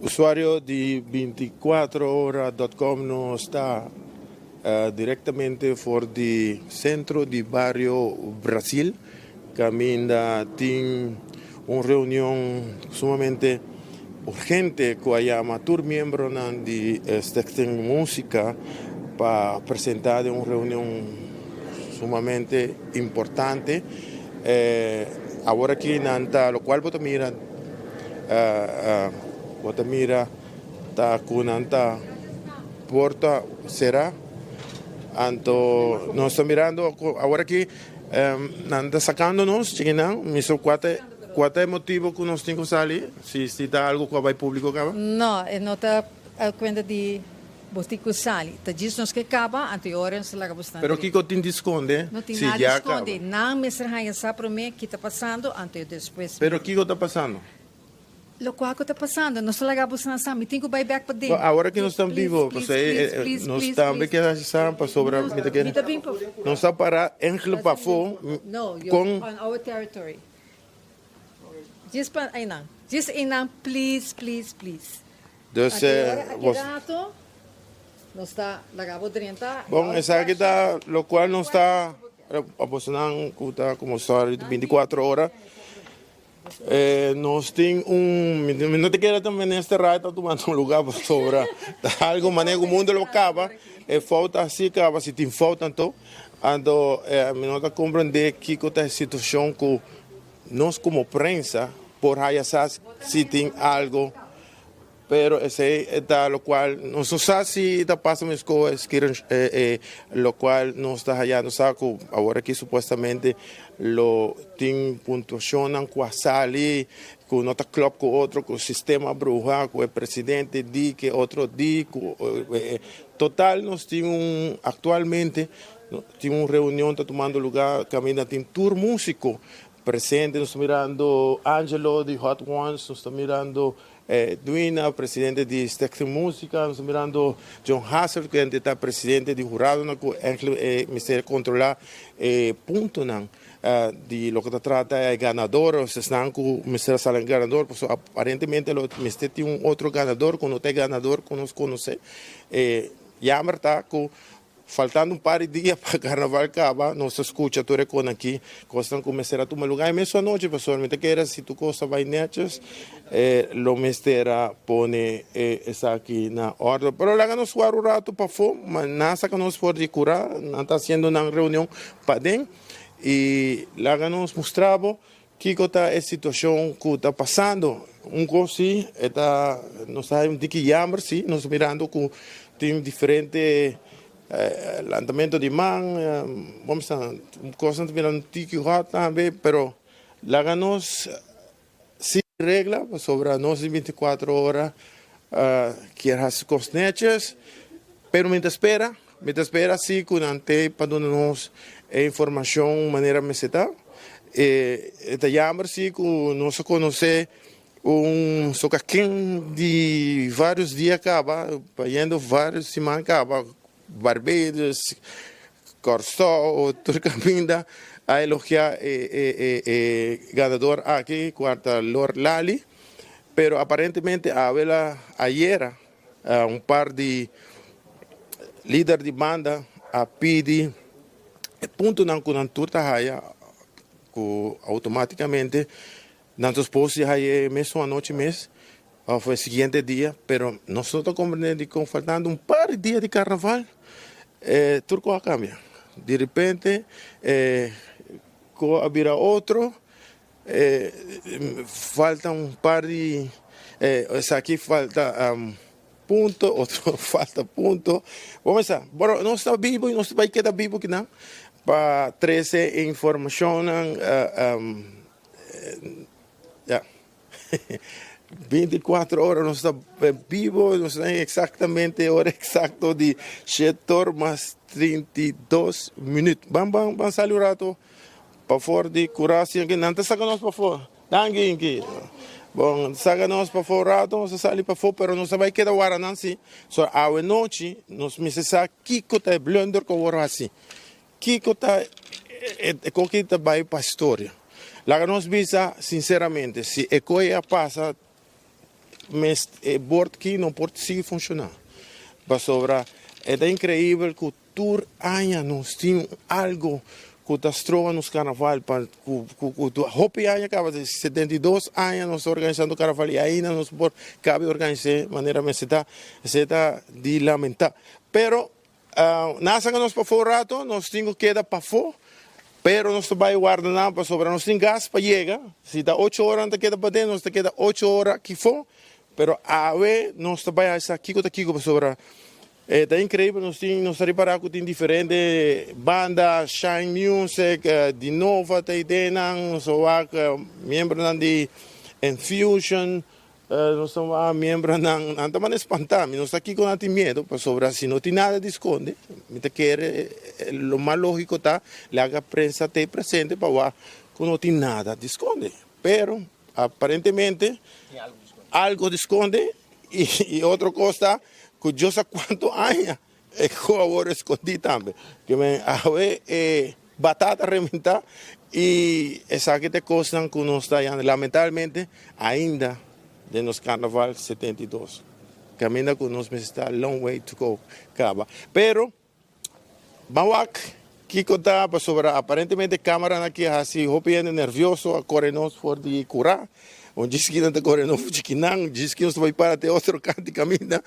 Usuario di binticuatro ora dot com nos ta directamente for di centro di bario Brasil caminda tin un reunion sumamente urgente cu a yama tur miembronan di Stichting Musica pa presenta den un reunion sumamente importante. Awor aki nan ta locual bo ta mira bo ta mira ta cu nan ta porta cera anto nos ta mirando cu awor aki nan ta sacando nos chikinan mi so cua ta cua ta e motibo cu nos tin cu sali si si ta algo cu a bay publico caba? No e no ta cuenta di Bo tin ku sali. Ta djis nos ke kaba, anto e ora nos ta laga bo stan Pero drenta. kiko tin di skonde No tin si nada di ya kaba? skonde. Nan mester haña sa promé ki ta pasando, anto e despues Pero kiko ta pasando? Lokual ku ta pasando, nos ta laga bo stan sa. Mi tin ku bai bèk paden. Bo, awor ki nos ta Please, bibo, please, pasobra e, please, e, please, nos please, tambe please. ke hasi sa pasobra Nos, mi ta kere. mi ta bin pa. Nos ta para enkele pafó No, you're kon. on our territory. Djis pa einan. Djis einan, please, please, please. Dus Aki rato nos ta laga bo drenta. Bon, esaki ta locual nos ta apostonan cu ta como story di 24 ora. Nos tin un, mi no te kere ta minister Rai ta tumando un lugar pasobra ta algo manera cu mundo lo caba, e fout asi caba, si tin fout anto, anto mi no ta comprende kico ta e situacion cu nos como prensa por haya sa si tin algo. Pero esey ta locual nos no sa si ta pasa mesco e locual nos ta hayando sa cu awor aki supuestamente lo tin puntuacionnan cu a sali cu no ta klop cu otro cu sistema bruha cu e presidente di cu e otro di cu total nos tin un actualmente tin un reunion ta tumando lugar caminda tin tur musico presente nos ta mirando Angelo di Hot Ones nos ta mirando Edwina, presidente di Stichting Musica, nos ta mirando John Hassel, kende ta presidente di huradonan ku enkele e mester kontrolá e puntonan di loke ta trata e ganador, esnan ku mester a sali ganador, pasobra aparentemente lo mester tin un otro ganador ku no ta e ganador ku nos konosé. E jammer ta ku Faltando un par di dia pa carnaval caba, nos ta scucha tur e con aki, cosnan cu mester a tuma lugar e mesun anochi, pasobra mi ta kere si tur cos ta bay netjes, lo mester a pone esaki na orde. Pero laga nos wak un rato pafó, ma nan saca nos for di cura, nan ta haciendo nan reunion paden, y laga nos mustra bo kico ta e situacion cu ta pasando. Un cos si, e ta, nos ta hay un tiki jammer si, nos ta mirando cu tin diferente lantamento di man, bo mester un cos nan ta bira un tiki hot tambe, pero laga nos sigui regla pasobra nos di binticuatro ora kier haci cos netjes, pero mi ta spera, mi ta spera si cu nan te pa duna nos e informacion manera mester ta. E ta jammer si cu nos a conoce Un sokaken di varios dia kaba, bayendo varios siman kaba, Barbados, Kòrsou, tur kaminda a elogiá e ganador aki, ku ta Lord Lali, pero aparentemente awe la ayera un par di lider di banda a pidi e puntonan ku nan tur ta haya ku outomátikamente Nan ta spos di haye e mesun anochi mes of e siguiente dia, pero nos no ta comprende dikon faltando un par di dia di carnaval e tur ko a cambia. Di repente e ko a bira otro, e falta un par di esaki falta punto, otro falta punto. Bo mester sa, pero nos ta bibo y nos ta bay keda bibo kinan pa trece e informacionnan. Ya. 24 ora nos ta bibo, nos ta exactamente e ora exacto di shete or mas 32 minuut. Ban ban ban sali un rato pafor di Curaçao aki, nan ta saca nos pafor. Danki Inki. Bon, saca nos pafor un rato, nos ta sali pafor, pero nos ta bay keda wara nan si. So awe nochi nos mester sa kico ta e blunder cu awor haci. Kiko ta e koki ta bai pa historia? Laga nos bisa sinceramente, si e koe a pasa mes e bord ki no por sigui funciona. Pasobra e ta increibel cu tur aña nos tin algo cu ta stroba nos carnaval pa cu cu hopi aña caba, 72 aña nos ta organisando carnaval y ainda nos por cabe organise manera mester ta, esey ta di lamenta. Pero Nan a saca nos pafó un rato, nos tin cu keda pafó, pero nos ta bay warda nan pasobra nos tin gas pa yega. Si ta ocho ora nan ta keda paden, nos ta keda ocho ora akifó, pero awe nos ta bay haci kico ta kico pasobra e ta increibel, nos tin, nos ta ripara cu tin diferente banda, Shine Music, Di Nova ta ey nan, nos a wak miembronan di Infusion. Nos ta wak miembronan, nan ta manda espantá. Mi no sa kiko nan tin miedu, pasobra si no tin nada di skonde, mi ta kere lo mas lógiko ta laga prensa t'ei presente pa wak ku no tin nada di skonde. Pero aparentemente algo di skonde i otro kos ta ku Dios sa kuantu aña E ku awor eskondí tambe. Ke men awe e batata rementá i esaki ta e kosnan ku nos ta yanda lamentablemente ainda den nos karnaval 72. Kaminda ku nos mester ta long way to go kaba. Pero ban wak kiko ta pasobra aparentemente kameranan aki a hasi hopi hende nervioso a kore nos for di kurá. Un djiskinan ta kore nos for djikinan, un djiski nos ta bai para te otro kant di kaminda.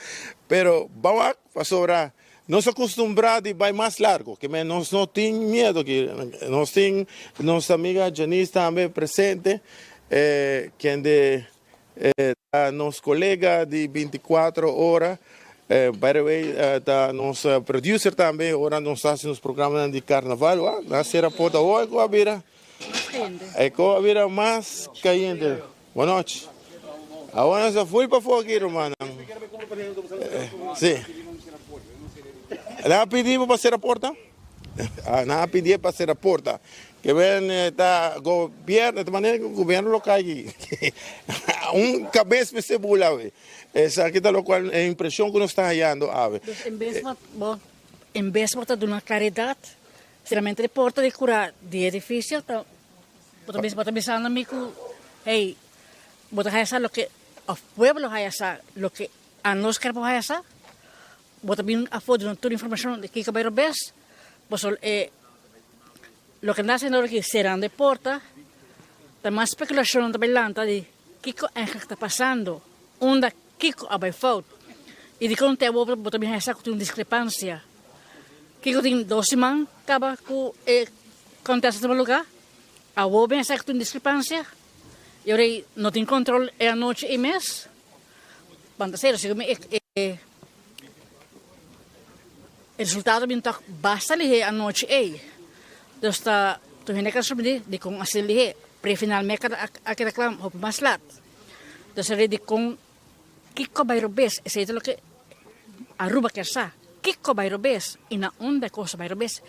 Pero ban wak. Pasobra nos a kustumbrá di bai mas largu, ke men nos no tin miedu aki. Nos tin nos amiga Janice tambe presente, kende ta nos kolega di 24 ora. By the way, ta nos producer tambe ora nos ta hasi nos programanan di karnaval. Wak, nan a sera porta awor, e ku a bira, e ku a bira mas kayente. Bonochi. Awor nos a fui pafó aki rumannan. Sí. Nan a pidi bo pa sera porta? Ah, nan a pidi pa sera porta. Ke ben ta gobierno, ta manera ku gobierno lo kai aki. Un kabes mester bula awe. Esaki ta lokual e impreshon ku nos ta hayando awe. Dus en bes bo, en bes bo ta duna klaridat, seramente e porta di kura di edifisio ta Bo ta bisa, bo ta bisando mi ku, hey, bo ta haya sa loke, òf pueblo haya sa loke anos ker pa haya sa. Bo ta bin afó duna tur informashon di kiko bai robes. Pasobra e loke nan ta hasiendo aki, serando e porta, ta mas spekulashon ta bai lanta di kiko eigenlijk ta pasando, unda kiko a bai fout. I dikon te awor bo ta bin haya sa ku tin un diskrepansia. Kiko tin dos siman kaba ku e kontesta tuma luga? Awor ben sa ku tin diskrepansia i ora ei no tin kontrol e anochi ei mes. Ban ta serio, segun mi e resultado bin tok basta lihé anochi ei. Dus ta tur hende a sorprendí dikon asina lihé. Prefinal me a keda kla hopi mas lat. Dus a dikon Kiko bai robes? Esei ta loke Aruba kier sa. Kiko bai robes i na unda e kos a bai robes?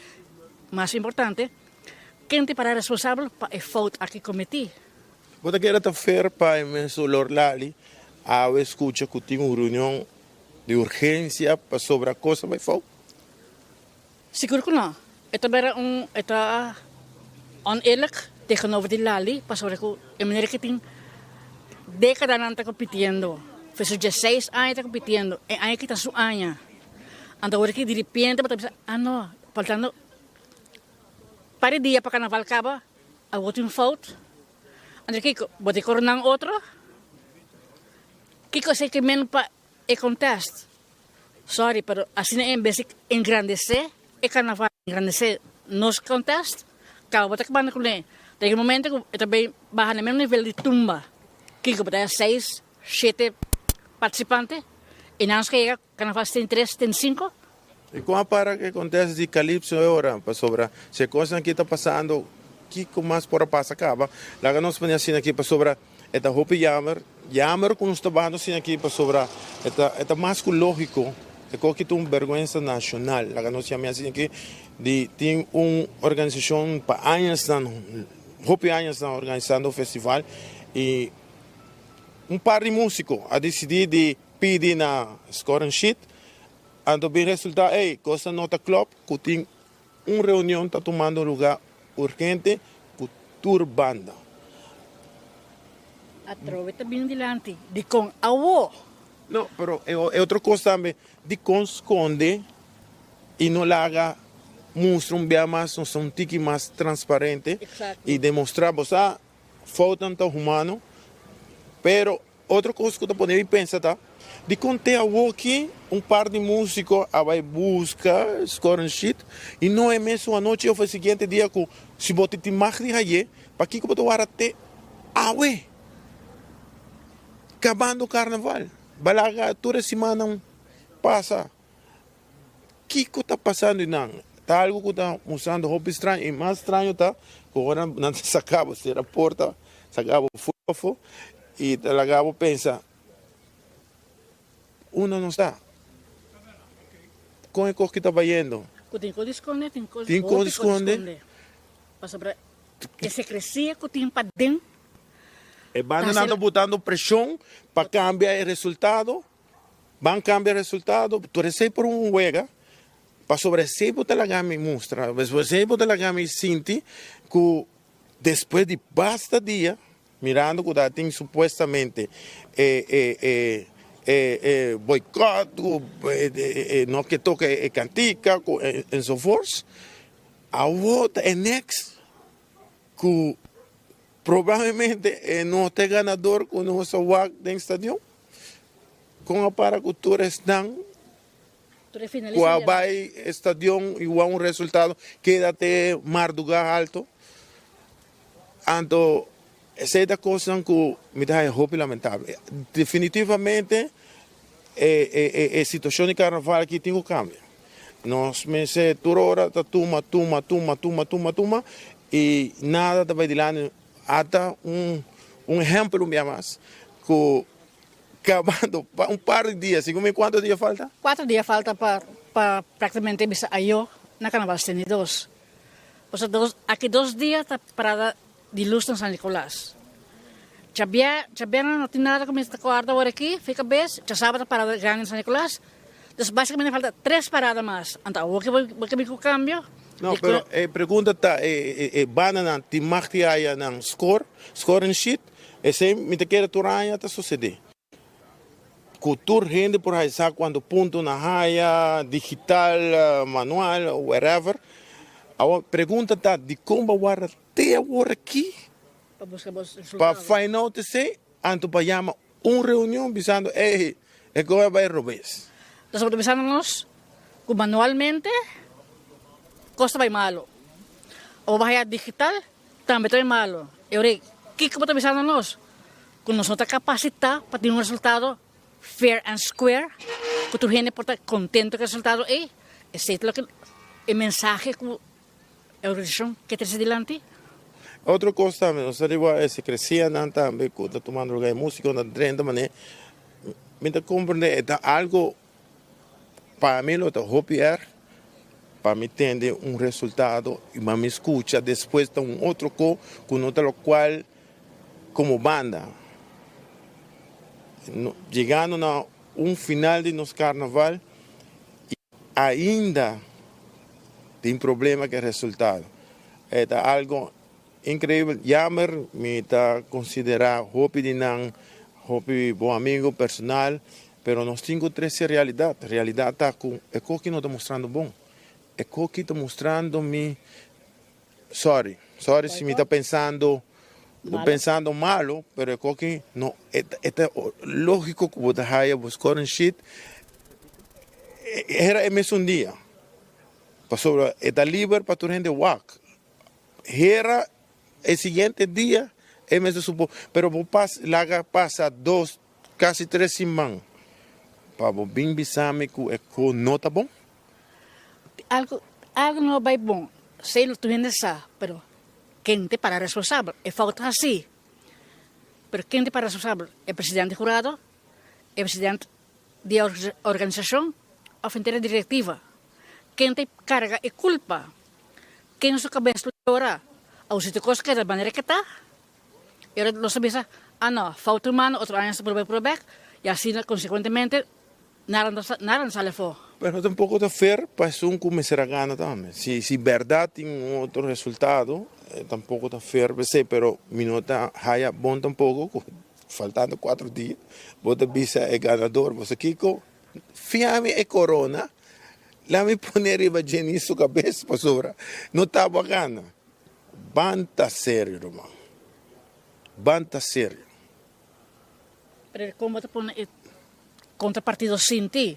Mas importante, ken ta para responsabel pa e fout aki kometí? Bo ta kere ta fer pa e mes Olor Lali awe skucha ku tin un reunion di urgensia pasobra kos a bai fout? Sigur ku no. E ta bira un e ta oneerlijk tegenover di Lali pasobra ku e manera ke tin dekadanan ta kompitiendo. For su dieseis aña ta kompitiendo, e aña aki ta su aña. Anto awor aki diripiente bo ta bisa, ah no, faltando par di dia pa karnaval kaba, awor tin fout. Anto kiko, bo ta koronan otro? Kiko esei ke men pa e contest? Sorry pero asina en bes di engrandece e carnaval, engrandece nos contest, caba bo ta cabando cune. Ta yega un momento cu e ta bay baha na e mesmo nivel di tumba. Kico bo ta haya seis, shete participante y nan nos ka yega carnaval 73, 75. Y con a para e contest di Calypso e ora? Pasobra si e cosnan aki ta pasando, kico mas por a pasa caba? Laga nos pone asina aki pasobra e ta hopi jammer. Jammer ku nos ta bando asina aki pasobra e ta e ta mas ku lógiko e koki ta un bèrgwensa nashonal laga nos yama asina aki di tin un organisashon pa añasnan hopi añasnan organisando un festival i un par di músiko a disidí di pidi na score and sheet anto bin resultá ey kosnan no ta klòp ku tin Un reunion ta tumando luga urgente cu tur banda. Atrobe ta bini dilanti dikon awo. No, pero e otro cos tambe, dikon sconde y no laga mustra un bia mas, nos ta un tiki mas transparente y demostra bo sa foutnan ta humano, pero Otro kos ku ta pone mi pensa ta, dikon te awoki un par di músiko a bai buska scoring sheet i no e mesun anochi òf e siguiente dia ku si bo tin mag di haye, pakiko bo ta wara te awe kabando karnaval? Balaga tur e simannan pasa. Kiko ta pasando nan? Ta algo ku ta mostrando hopi straño i mas straño ta ku ora nan ta saka bo sera porta, saka bo fofo i ta laga bo pensa unda nos ta? Kon e kos ki ta bayendo? Ku tin kos di skonde, tin kos hopi kos di skonde. Pasobra e sekresia ku tin paden. E bandanan ta botando preshon pa kambia e resultado. Ban cambia resultado, tur esey por un wega, pasobra esey bo ta laga mi mustra, esey bo ta laga mi sinti cu despues di basta dia, mirando cu ta tin supuestamente e e e e e boycott cu e no ke toca e cantica cu enzovoorts, awo ta e next cu Probablemente e no ta e ganador cu nos a wak den stadion. Con a para cu tur esnan cu a bay stadion y wak un resultado keda te marduga alto. Anto esey ta cosnan cu mi ta haya hopi lamentable. Definitivamente e situacion di carnaval aki tin cu cambia. Nos mester tur ora ta tuma, tuma, tuma, tuma, tuma, tuma y nada ta bay dilanti. Ata un un ehempel un bia mas cu cabando pa un par di dia, segun mi cuanto dia falta? Cuatro dia falta pa pa practicamente bisa ayo na Carnaval 72. Pasobra dos aki dos dia ta parada di luz na San Nicolas. Djabier djabier no tin nada cu mi ta corda awor aki, fi cabes, djasabra ta parada grandi na San Nicolas. Dus basicamente falta tres parada mas. Anto awor ke bo ke bin cu cambio? No, pero e pregunta ta e e bandanan tin mag di haya nan score, scoring sheet? Esey mi ta kere tur aña ta sucede. Cu tur hende por haya sa cuanto punto nan haya, digital, manual, wherever. Awor pregunta ta dicon bo a warda te awor aki Pa busca bo pa resultado. find out esey, anto pa yama Un reunion bisando, Ey, e koe a bai robes. Nos tabata bisando nos ku manualmente kos ta bai malo. Ora bo haya digital tambe ta bai malo. E ora ei, kiko bo ta bisando nos? Ku nos no ta kapasitá pa tin un resultado fair and square, ku tur hende por ta kontento ku e resultado ei. Esei ta loke e mensahe ku E organisashon ke trese dilanti. Otro kos tambe, nos ta riba e sekresianan tambe ku ta tumando luga, e músikonan ta drenta manera, mi ta komprende e ta algo pa mi lo ta hopi erg pa mi tende un resultado i pa mi skucha despues ta un otro ko ku no ta lokual komo banda yegando na un final di nos karnaval i ainda tin problema ku e resultado. E ta algo increibel. Jammer, mi ta considera hopi di nan hopi bon amigo personal, pero nos tin cu trece realidad. Realidad ta cu e koki no ta mustrando bon. E koki ta mustrando mi, sorry, sorry si mi ta pensando, pensando malo, pero e koki no, e ta logico cu bo ta haya bo scoring sheet era e mesun dia. Pasobra e ta liber pa tur hende wak. Hera e siguiente dia e mester supo, pero bo pas laga pasa dos, casi tres siman pa bo bin bisa mi cu e co no ta bon? Algo, algo no a bay bon, sey lo tur hende sa, pero ken te para responsabel? E fout ta haci. Pero ken ta para responsabel? E president di hurado? E president di e organisashon òf henter e direktiva? Ken ta karga e kulpa? Ken su kabes lo yora? Awo si tur kos keda manera ke ta, e ora nos ta bisa, ah no, fout humano, otro aña nos ta purba purba bek, i asina konsekuentemente nada no nada no sali afó. Pero tampoco ta fair pa esun cu mester a gana tambe. Si si berdad tin un otro resultado, tampoco ta fair p'esey, pero mi no ta haya bon tampoco cu faltando cuatro dia bo ta bisa e ganador, bo sa kico? Fia mi e corona, la mi pone riba Jenny su cabes pasobra no ta bo a gana. Ban ta serio ruman, ban ta serio. Pero con bo ta pone e contrapartido sinti?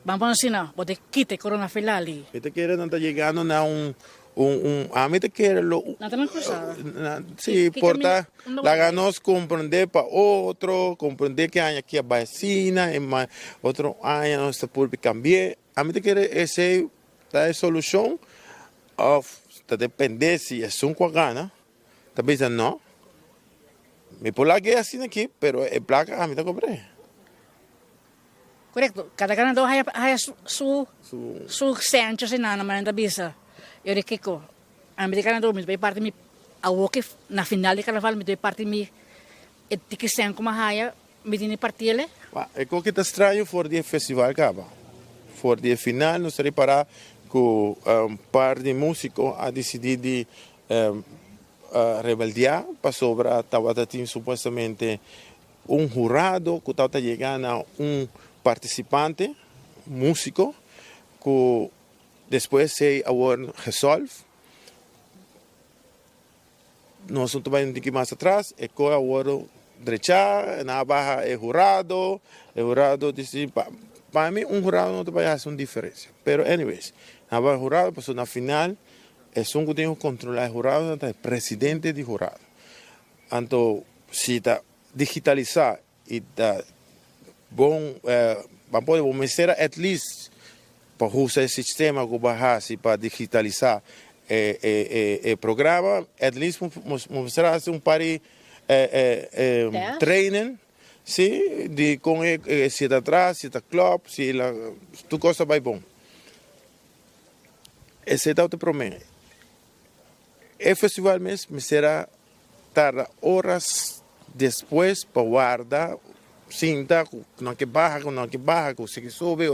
Ban pone asina, bo ta kita e corona filali. Mi ta kere nan ta yegando na un un un ami ta kere lo Nan ta na cruzada. Si por ta laga nos comprende pa otro, comprende ke aña aki a bai asina e otro aña nos ta purbi cambi'e. Ami ta kere esey ta e solucion of ta depende si esun cu a gana ta bisa no mi por lag'e asina aki pero e placa ami ta cobr'e. Korekto, kada ganadó haya haya su su su sèntje asina na manera ta bisa. I ora kiko, ami di ganadó mi ta bai parti mi awor ke na final di karnaval mi ta bai parti mi e tiki sèn ku mi a haya mi tene partiel. Wak, e koki ta straño for di e festival kaba. For di e final nos ta ripará ku un par di músiko a disidí di rebeldiá pasobra tabata tin supuestamente Un hurado ku tabata yega na un partisipante, músiko, ku despues ei a wòrdu gesolf. Nos no ta bai un tiki mas atras, e kos a wòrdu drechá, nan a baha e hurado, e hurado disi, pa mi un hurado no ta bai hasi un diferensia, pero anyways, nan a baha e hurado pasobra na final esun ku tin ku kontrolá e hurado ta e presidente di hurado. Anto si ta digitalisá i ta bon ban pone bo mester at least pa usa e sistema ku bo a hasi pa digitalisá e programa at least bo mester a hasi un par di training si di kon e si ta tras si ta klòp si tur kos ta bai bon esei ta otro promé. E festival mes mester a tarda oras despues pa warda sinta ku nan ke baha ku nan ke baha ku sigui subi.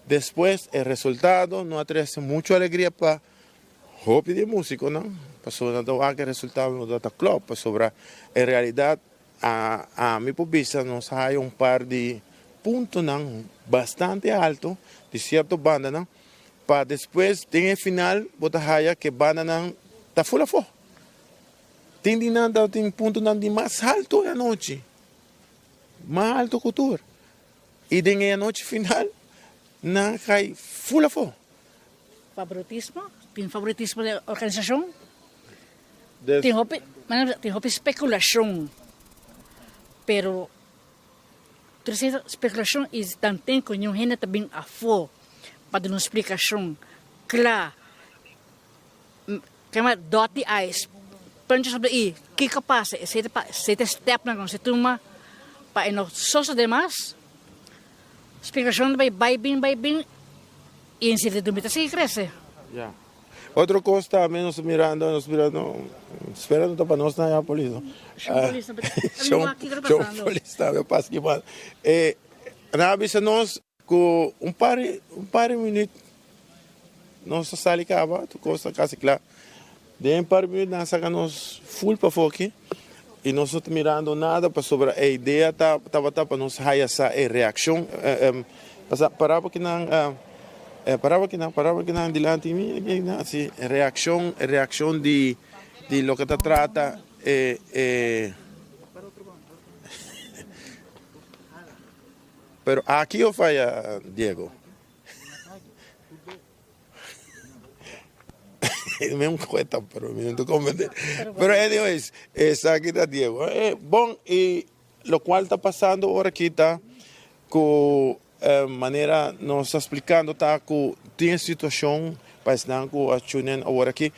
Despues e resultado no a trese mucho alegria pa hopi di e musikonan pasobra nan ta wak e resultado no ta klòp pasobra en realidat ami por bisa nos a haya un par di puntonan bastante alto di sierto bandanan. Pa despues den e final bo ta haya ke bandanan ta ful afó. Tin di nan tabatin puntonan di mas haltu e anochi, mas haltu ku tur. I den e anochi final nan kai ful afó. Favoritismo? Tin favoritismo den organisashon? Tin hopi, tin hopi spekulashon, pero. Tur esei spekulashon i tanten ku niun hende ta bin afó pa duna un splikashon kla, kema dòt di ais, punches op de i, kiko a pasa, esei ta esei ta e stèpnan ku nos a tuma pa e no sosodé mas. Splikashon ta bai bai bin bai bin i insertidumbre ta sigui krese. Ya. Otro kos tambe nos ta mirando, nos ta mirando, spera no ta pa nos na ya polis no. Shon polis tambe ta wak kiko ta pasando. Shon polis tambe pas ki mal. E nan a bisa nos ku un par un par di minüt nos ta sali kaba, tur kos ta kasi kla. Den un par di minüt nan a saka nos ful pafó aki i nos no ta mirando nada pasobra e idea ta tabata pa nos haya sa e reakshon. Pasa para bo kinan para bo kinan para bo kinan dilanti mi kinan si reaccion reaccion di di loke ta trata e e pero aki of aya Diego mi un cueta pero mi no ta comprende pero anyways esaki ta Diego bon y Locual ta pasando ora aki ta cu manera nos ta splicando ta cu tin e situacion pa esnan cu a tune in awor aki,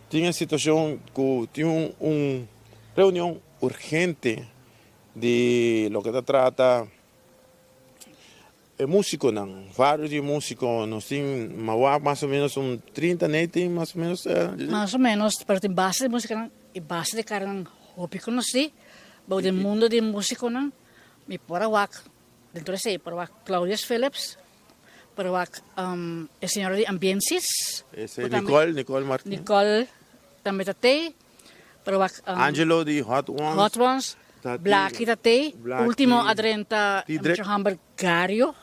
tin e situacion cu tin un reunion urgente. Di loke ta trata e musiconan, varios di e musico, nos tin mawak mas o menos un 30 nei tin mas o menos. Mas o menos, pero tin base di musiconan y base di caranan hopi conoci bou den mundo di musiconan, mi por a wak dentro di esey por a wak Claudius Philips, por a wak e señora di Ambiensis, Ese Nicole, Nicole Martin. Nicole tambe ta tey. Pero wak Angelo di Hot Ones. Hot Ones. Ta ti- Blaki ta tey. Blaki. Ultimo a drenta Tidrek. mucho hamber Gario.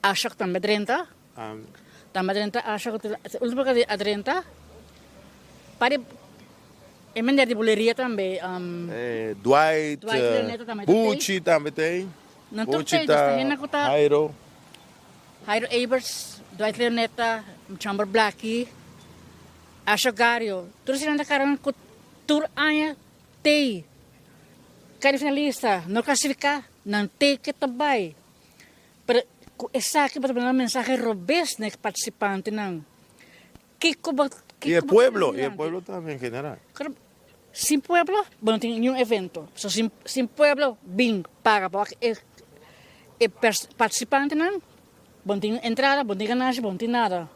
Ashok tambe a drenta. Tambe a drenta Ashok. Ultimo que a drenta. Pari e meneer di buleria tambe. Dwight, Dwight Leoneta tambe ta tey. Buchi tambe tey. Nan tur Buchi tey, dus ta ta hende ku ta Jairo. Jairo Ebers, Dwight Leoneta, mucho hamber Blaki. Asha Gario, tur esnan ta karan ku tur aña tei kai di finalista, no klasifiká, nan tei ke ta bai. Pero ku esaki bo ta manda mensahe robes na e partisipantenan. Kiko bo I e kiko bo pueblo, ta i e dilanti? pueblo tambe en general. Koro sin pueblo bo no tin niun evento. So sin sin pueblo bin paga pa wak e e partisipantenan, bo no tin entrada, bo no tin ganashi, bo no tin nada.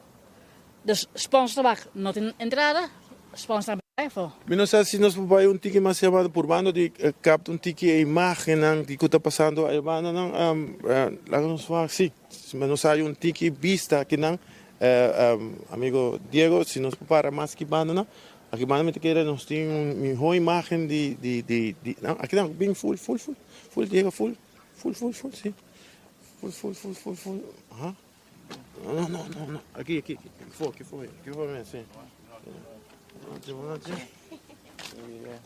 Dus sponsor ta wak no tin entrada, sponsor ta bai afo. Mi no sa si nos por bai un tiki mas yamado purbando di capta un tiki e imagennan di cu ta pasando ay bandanan. Laga nos wak si nos hay un tiki bista akinan. Amigo Diego si nos por para mas aki bandanan. Aki banda mi ta kere nos tin un miho imagen di di di di nan akinan bin full full full full Diego full full full full si full full full full full aha. No, no, no, no. Aki, aki, aki. Aki for, aki for, aki for mes, sí.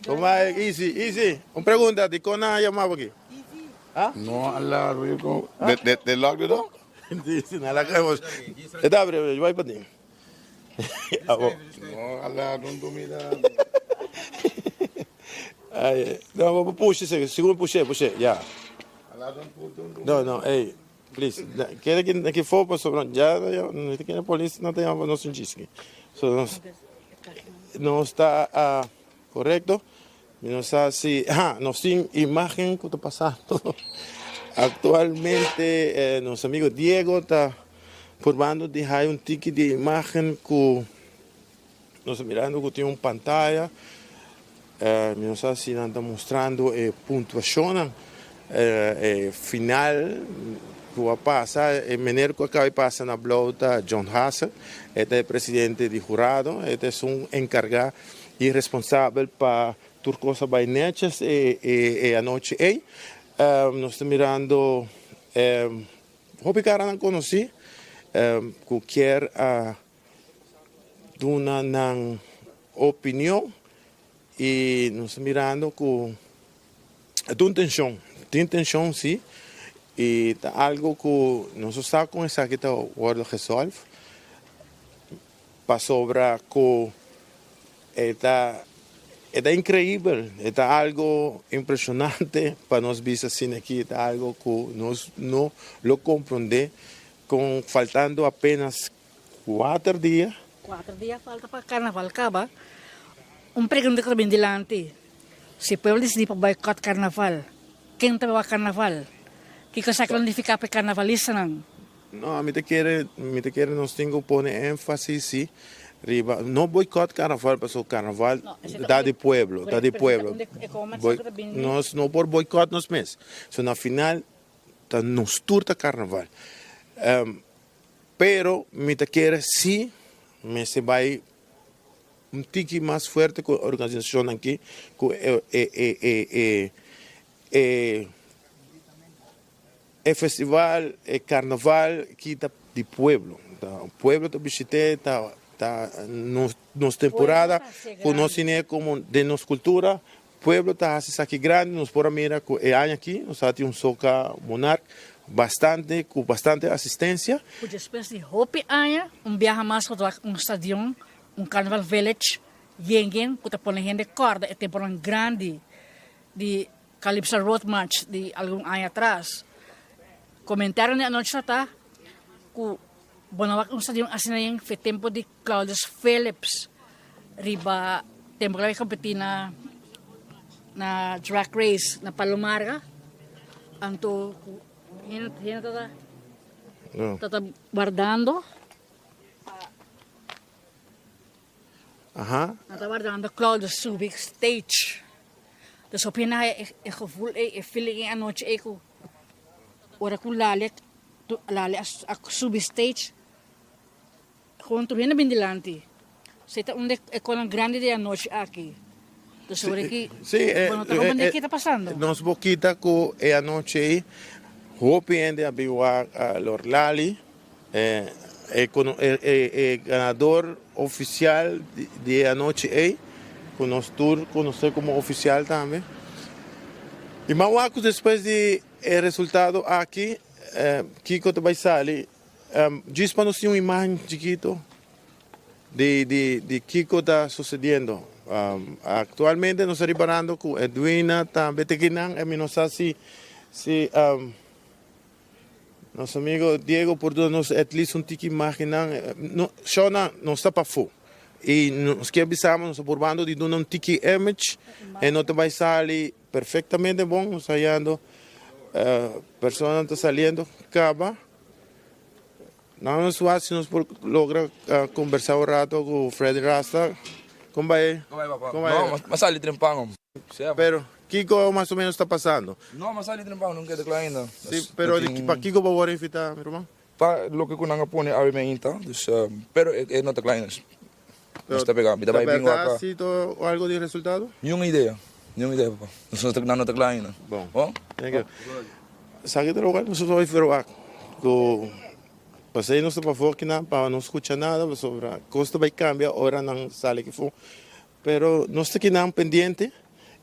Toma, easy, easy. Un pregunta, di kon nan a yama bo aki? Ah? No a la rico. De, de, de lock the door? Sí, sí, na la caemos. Está abre, yo voy pa ti. Abo. No a la don domina. Ay, no, bo push, sigur push, push, ya. No, no, ey. Please, keda aki aki fo pasobra ya no ta kere polis no ta yama pa nos un chisme. So nos nos ta a korekto mi no sa si ha nos tin imagen ku ta pasando aktualmente nos amigo Diego ta purbando di haya un tiki di imagen ku nos ta mirando ku tin un pantaya mi no sa si nan ta mustrando e puntuashonnan e final ku a pasa e meneer ku a kaba di pasa na blou ta John Hassel e ta e presidente di hurado e ta esun enkargá i responsabel pa tur kos a bai neches e anochi ei nos ta mirando hopi karanan konosí ku kier a duna nan opinion y nos ta mirando cu e ta un tension, tin tension si y ta algo cu nos no sa con esaki ta wordo gesolve pasobra cu e ta e ta increibel, e ta algo impresionante pa nos bisa asina aki, e ta algo cu nos no lo comprende con faltando apenas Kuater dia. Kuater dia falta pa karnaval kaba. Un pregunta ku ta bin dilanti, si pueblo disidí pa boikòt karnaval, ken ta bai wak karnaval? Kiko esaki lo nifiká pa e karnavalistanan? No, mi ta kere, mi ta kere nos tin ku pone énfasis si riba, no boikòt karnaval pasobra karnaval ta di pueblo, ta di pueblo. Nos no por boikòt nos mes. So na final ta nos tur ta karnaval. Pero mi ta kere si mester bai un tiki mas fuerte ku e organisashonnan aki, ku e e e e festival, e karnaval ki ta di pueblo. Ta pueblo ta bishit'é, ta ta nos nos temporada ku nos tene komo den nos kultura. Pueblo ta hasi esaki grandi, nos por a mira ku e aña aki nos a tin un soka monark bastante ku bastante asistensia. Ku despues di hopi aña un biaha mas ku ta wak un stadion, un Carnival Village yen yen ku ta pone hende kòrda e temponan grandi di Calypso Road March di algun aña atras. Komentario di anochi ta ta ku bo no wak un stadion asina yen fe tempu di Claudius Phillips riba tempo ku el a kompetí na na drag race na Palomarga anto ku hende hende ta ta ta wardando Aha. Nan ta wardando Claudio subi stage. Dus hopi hende haya e gevoel ei, e feeling ei anochi ei ku ora ku Lale Lale a subi stage gewoon tur hende bin dilanti. So e ta un di e konan grandi di e anochi aki. Dus ora ki bo no ta comprende ke ta pasando. Nos bo kita ku e anochi ei hopi hende a bin wak Lord Lali. E ganador oficial di e anochi ey, cu nos tur conoce como oficial tambe. Y mas wak cu despues di e resultado aki, kico ta bay sali. Djis pa nos tin un imagen chikito di kico ta sucediendo. Actualmente nos ta riparando cu Edwina tambe ta kinan, mi no sa si. Nos amigo Diego por duna nos at least un tiki imagennan. No, shownan, nos ta pafó. Y nos kier bisa bo, nos ta purbando di duna un tiki image. E no ta bai sali perfectamente bon. Nos ta hayando personanan ta saliendo caba. Nan nos wak si nos por logra conversa un rato cu Freddy Rasta. Con bai? Con bai papa? Con bai? No, m'a sali trempan hom. Pero, kiko mas o menos ta pasando? No, m'a sali trempan, no keda kla ainda. Si, pero di pa kiko bo wor invita, mi ruman? Pa loke ku nan a pone awe mi ainta, dus, pero e no ta kla ainda. Nos ta pega, mi ta bai bin wak. Ta berdad si to algo di resultado? Niun idea, niun idea papa. Nos no ta, nan no ta kla ainda. Bon. Bon? Thank you. Sa ki ta loke nos ta bai verwagt ku pasei nos ta pafó kinan pa no skucha nada pasobra kos ta bai kambia ora nan sali kifó. Pero nos ta kinan pendiente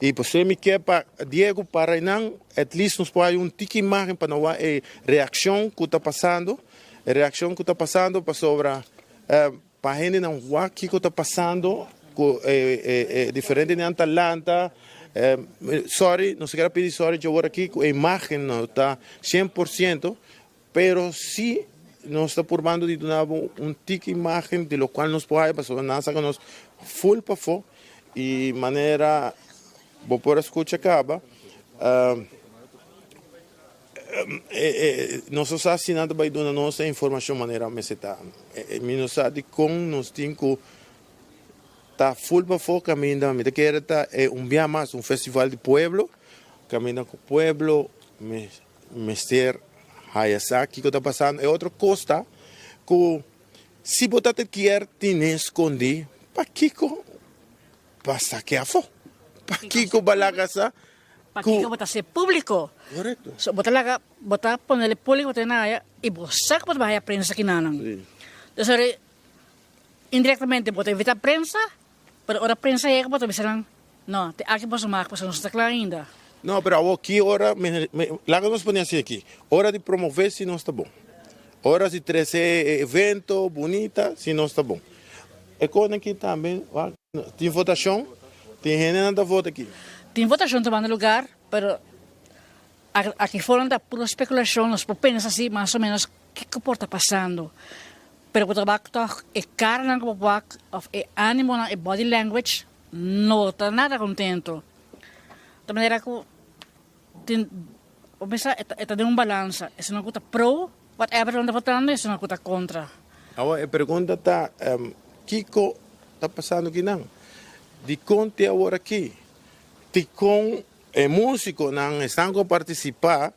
y pasei mi ke pa Diego para einan at least nos por haya un tiki imagen pa no wak e reaccion ku ta pasando, e reaccion ku ta pasando pasobra Pa hendenan wak kiko ta pasando ku e diferentenan ta lanta. Sorry, nos kier a pidi sorry djawor aki ku e imagen no ta 100%, pero si nos ta purbando di duna bo un tiki imagen di lokual nos por haya pasobra nan a saka nos full pafó i manera bo por a skucha kaba. Nos no sa si nan ta bai duna nos e informashon manera mester ta. Mi no sa dikon nos tin ku ta ful pafó kaminda. Mi ta kere ta e un bia mas un festival di pueblo kaminda ku pueblo mester haya sa kiko ta pasando. E otro kos ta ku si bo ta kier tine skondí pakiko pa sake afó? Pakiko bo a laga sa Pakiko bo ta haci publico. Correcto. So bo ta laga, bo ta ponele publico bo ta na haya y bo sa cu bo ta bay haya prensa kinanan. Si. Entonces ora indirectamente bo ta invita prensa, pero ora prensa yega bo ta bisa nan, no, te aki boso mag pasobra nos no ta cla ainda. No, pero awor ki ora, me, me, laga nos pone así aki, ora di promove si nos ta bon. Ora si trece e evento bunita si nos ta bon. E cosnan aki tambe, wak. Tin votacion? Tin hendenan ta vota aki? Tin votacion tomando lugar, pero aki foran ta puro speculacion, nos por pensa si mas o menos kico por ta pasando. Pero cu ta wak toch e caranan cu bo por wak of e animonan, e body language no ta nada contento. Ta manera cu tin, bo pensa e ta den un balansa, esunnan cu ta pro whatever nan ta votando y esunnan cu ta contra. Awor e pregunta ta, kico ta pasando kinan? Dikon te awor aki? Dikon e musiconan esnan cu a participa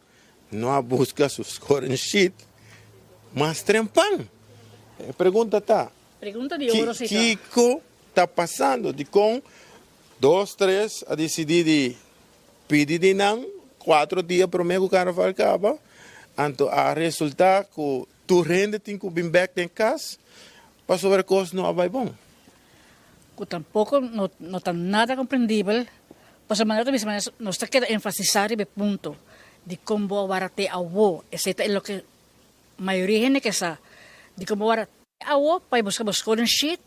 no a busca su scoring sheet mas trempan? E pregunta ta, Pregunta di oro si ta. kico ta pasando? Dikon dos, tres a dicidi di Pidi di nan cuatro dia prome cu carnaval caba, anto a resulta cu tur hende tin cu bin bek den cas pasobra e cos no a bay bon. Cu tampoco no no ta nada comprendibel, pasobra manera ta bisa manera nos ta keda enfatisa riba e punto di con bo a wara te awo, esey ta e loke mayoria hende ke sa, di con bo a wara te awo pa e busca bo scoring sheet,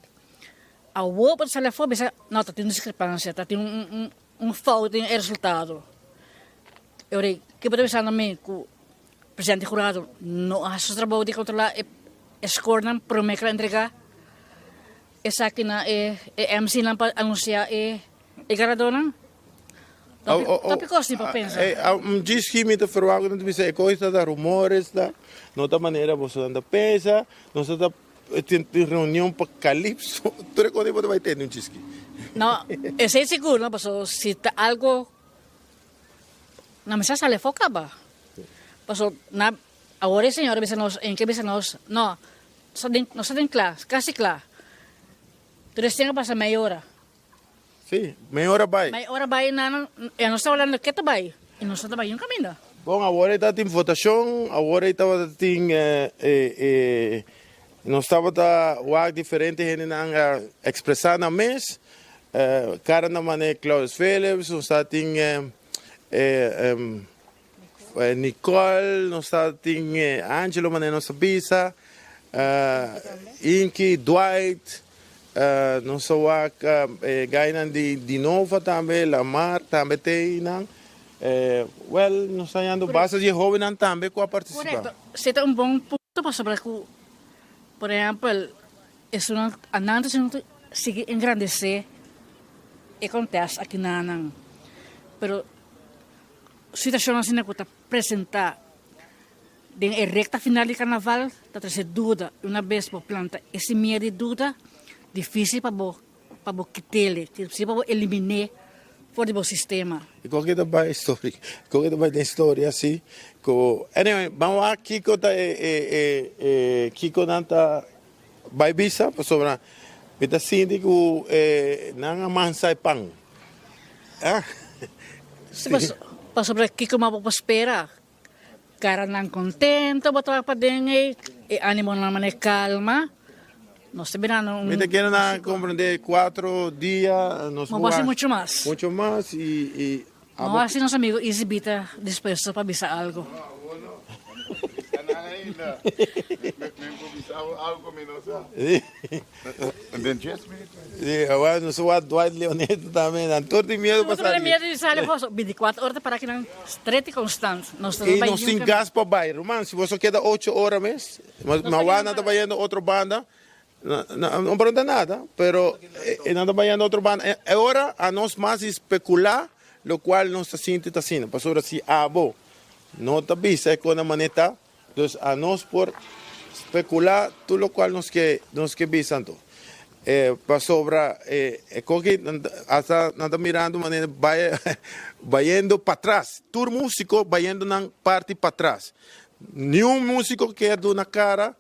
awo bo ta sali afo bisa no ta tin un discrepancia, ta tin un un Un fout den e resultado. E ora ke bo ta bisa na mi ku presidente hurado no a hasi su trabou di kontrolá e skornan promé ku el a entregá esakinan e MC nan pa anunsiá e ganadónan? Topi kos tin pa pensa. Djis ki mi ta ferwagt ku nan ta bisa e kos ta rumores ta, no ta manera boso ta pensa, nos ta tin reunion pa Calypso, tur e kos ei bo ta bai tende un djis ki. No, esei sigur no, pasobra si ta algo nan mester sali afó kaba. Pasobra na awor e señor a bisa nos, en ke bisa nos, no, nos ta den kla, kasi kla. Tur esei a pasa mei ora. Sí, mei ora bai. Mei ora bai nan, e nos ta hablando ke ta bai, i nos no ta bai un kaminda. Bon, awor ei tabatin votashon, awor ei tabata tin e nos tabata wak diferente hendenan a ekspresá nan mes, kara nan manera Claudius Philips, nos tabatin Nicole, nos tabatin Angelo manera nos a bisa, Inky, Dwight, nos a wak e gainan di Dinova tambe, Lamar tambe te einan. Well, nos ta hañando basta di e hobennan tambe ku a partisipá. Korekto, esei ta un bon punto pasobra ku, por ehèmpel, esunnan anantes esunnan ta sigui engrandesé e kontèst aki na nan, pero Situashon asina ku ta presentá den e rekta final di karnaval ta trese duda. Una bes bo planta e simia di duda, difísil pa bo pa bo kit'el, difísil pa bo elimin'é for di bo sistema. I kon ke ta bai story kon ke ta bai den story asi ku anyway ban wak kiko ta e e e e kiko nan ta bai bisa pasobra mi ta sinti ku e nan a mansa e pan. Ah. Si pasobra kiko mas bo por spera? Karanan kontento bo ta wak paden ei, e animonan manera kalma. Nos ta birando un. Mi ta kere nan komprende kuatro dia nos por hasi mucho mas. Mucho mas i. No hasi nos amigo Easy B ta dispuesto pa bisa algo. I nos tin gas pa bai ruman si boso keda ocho ora mes mawana ta bayendo otro banda No pregunta nada, pero e nan ta bayendo otro banda. E ora a nos mas di specula locual nos ta sinti ta asina. Pasobra si abo no ta bisa e con manera ta, dus a nos por specula tur locual nos ke nos ke bisa anto. E pasobra e koki hasta nan ta mirando manera bay bayendo patras. Tur musico bayendo nan parti patras. Niun musico kier duna cara.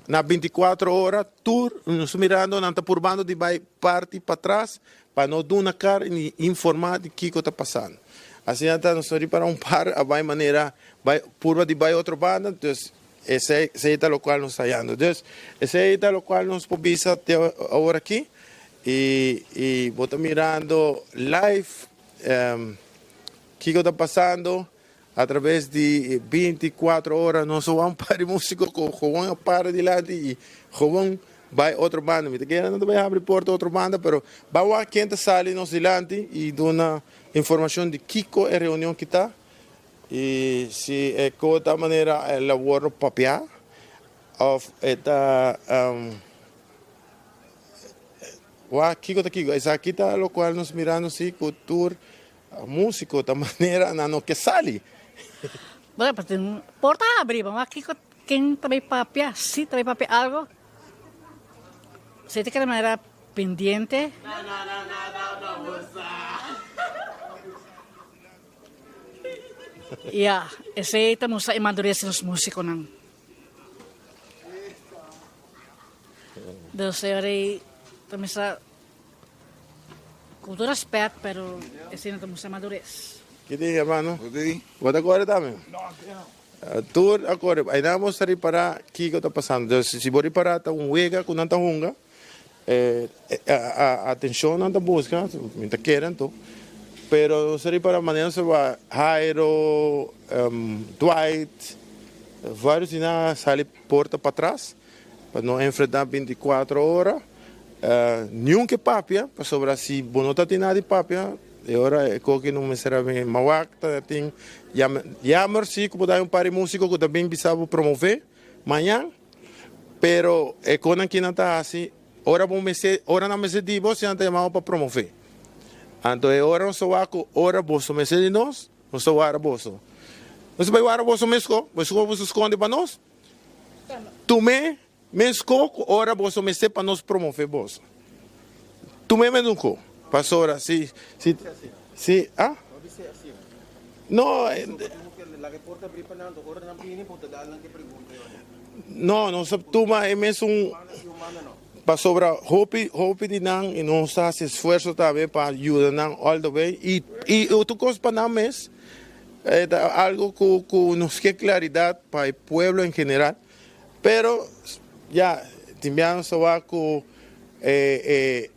Na binticuatro ora tur nos mirando nan ta purbando di bai parti patras pa no duna kar ni informa di kiko ta pasando. Asina ta nos ta ripara un par a bai manera bai purba di bai otro banda dus esei esei ta locual nos ta hayando. Dus esei ta locual nos por bisa te awor aki y y bo ta mirando live kiko ta pasando. A traves di 24 ora nos a wan par di musico cu gewoon a para dilanti y gewoon bay otro banda. Mi ta kere nan ta bay habri porta otro banda pero ban wak ken ta sali nos dilanti y duna informacion di kico e reunion kita y si e co ta manera el a wordo papia of e ta wak kico ta kico. Esaki ta locual nos mirando si cu tur. Músiko ta manera nan no ke sali. Bueno, pa tin porta habri, vamos a kiko ken ta bay papia, si ta bay papia algo. Si ta keda manera pendiente. Ya, esey ta mustra e madurez di nos músikonan. Dus e ora ei ta mester. Ku tur respet, pero esei no ta mustra madures. Ki di hermano? Bo ta kore tambe? Tur a kore. Ainan bo sa ripará kiko ta pasando. Dus si bo ripará ta un wega ku nan ta hunga. Atenshon nan ta buska, mi ta kere anto. Pero nos a ripará manera nos a wak Jairo, Dwight, varios di nan a sali porta patras. Pa no enfrentá binticuatro ora, niun ke papia, pasobra si bo no ta tin nada di papia, e ora e koki no mester a bin. Ma wak ta tin jammer si ku bo ta hay un par di músiko ku ta bin bisa bo promové mañan, pero e konan ki nan ta hasi, ora bo mester, ora nan mester di bo, si nan ta yama bo pa promové. Anto e ora nos ta wak ku ora boso mester di nos, nos ta wara boso. Nos ta bai wara boso mesko, boso boso skonde pa nos. Tum'é mesko ku ora boso mester pa nos promove boso. Tum'é mesun Pasobra si si si ah? No, no, nos ta tuma e mesun pasobra hopi hopi di nan y nos ta haci esfuerzo tambe pa yuda nan all the way y y otro cos pa nan mes e ta algo cu cu nos ke claridad pa e pueblo en general pero ya tin bia nos ta wak cu e e